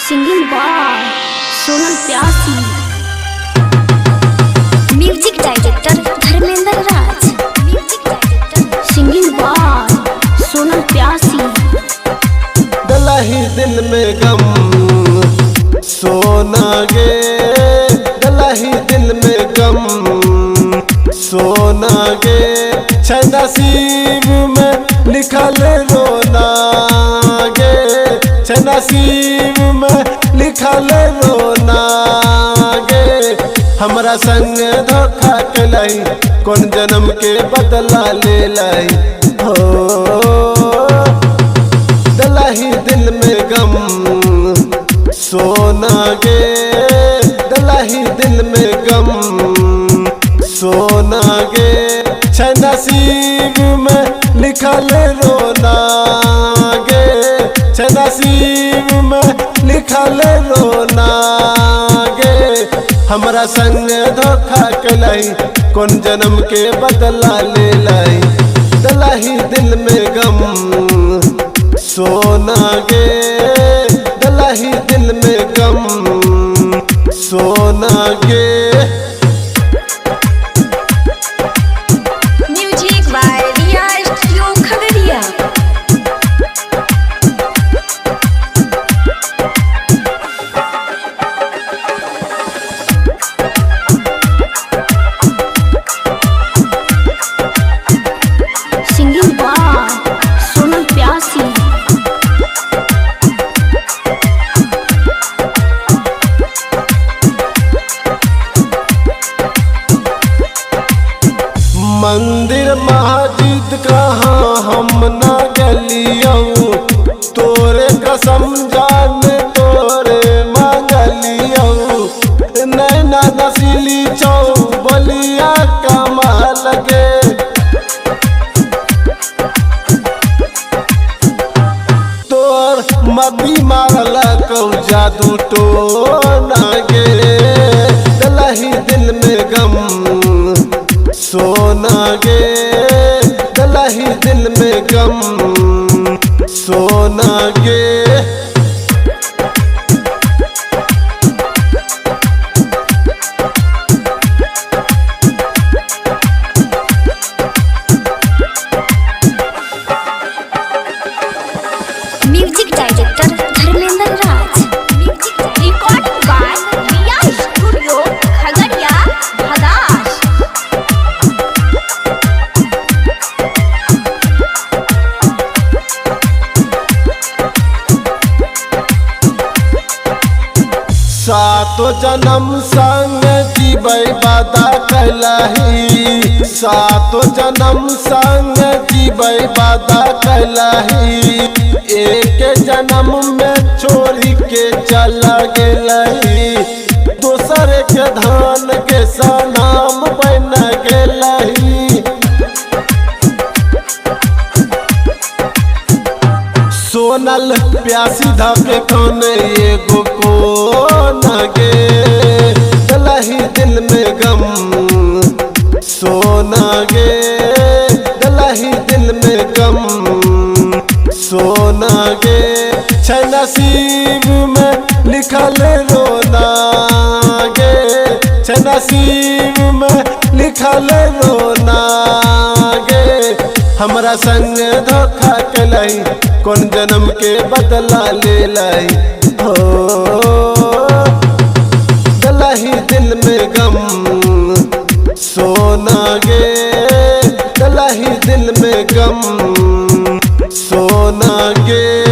Singing by Sonal Pyasi. Music director Dharmendra Raj. Music director singing by Sonal Pyasi. दलही दिल में गम सोना गे, दलही दिल में गम सोना गे। छै नसीब में लिखल रोना गे, छै नसीब में लिखल रोना गे। हमरा संग धोखा केलही, कौन जन्म के बदला लेलही हो। दलही दिल में गम सोना गे, दलही दिल में गम सोना गे। छै नसीब में लिखल रोना गे, छै नसीब में लिखल रोना गे। हमरा संग धोखा केलही, कौन जन्म के बदला लेलही। दलही दिल में गम सोना गे, दलही दिल में गम सोना गे। Music by Riya studio Khagaria. Singing by Sonal Pyasi. मंदिर मस्जिद कहाँ हम ना गलियौ, तोरे कसम जान तोरे मांगलियौ। नैना नसीली चौ बलिया कमाल गे, तोर मती मारल कौ जादू टोना गे। दलही दिल में गम सोना गे, दलही दिल में गम सोना गे। Music director Dharmendra Raj. Music recording by Riya studio Khagaria Bhadas. सातो जन्म संग जीबै वादा कैलही, सातो जन्म संग जीबै वादा कैलही। एक जन्म में छोड़ी के चला गेलही, दोसर के धान के सनाम बन गेलही। सोनल प्यासी धके कोने एगो कोना गे। दलही दिल में गम सोना गे, दलही दिल में गम सोना गे। छै नसीब में लिखल रोना गे, छै नसीब में लिखल रोना गे। हमरा संग धोखा केलही, कौन जन्म के बदला लेलही हो। दलही दिल में गम सोना गे, दलही दिल में गम सोना गे।